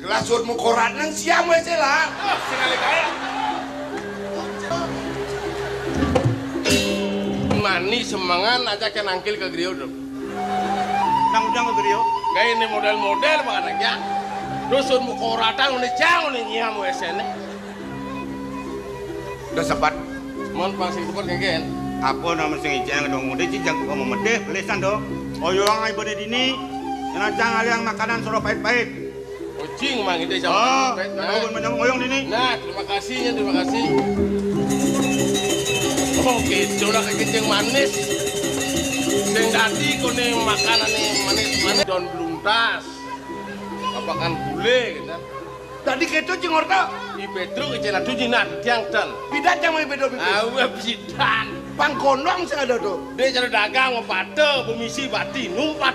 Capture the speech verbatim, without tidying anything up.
Lah, suud muka ratan siam wé sih lah. Ah, sing alé kaya. Mani semengan aja kén nangkil ka griya, Dok. Nang ujang ka griya. Kayak ini model-model banget ya. Terus suud muka ratan, ini jang, ini nyiam wé sih. Udah sempat. Mon pang sing sempat kagén. Apa nama sing ijang dong? Udah cijang kok mau medih, belisan dong. Oyong ae bone dini. Kena cang aliang makanan soro pahit-pahit. Kucing mang itu sama. Oh, pahit, nah. Mau menyong oyong dini. Nah, terima kasih ya, terima kasih. Oh, gitu lah kencing manis. Sing dadi kone makanan nih manis-manis daun beluntas. Apakan gulé gitu. Dadi kéto, Cing Orta. I Pétruk, i Cén Adu, Cina tiang dan. Pidan cang mé béda pipis. Awé pidan. Pang gondong sing ada to. Dia cara dagang, mau pate, pemisi, bati, numpat.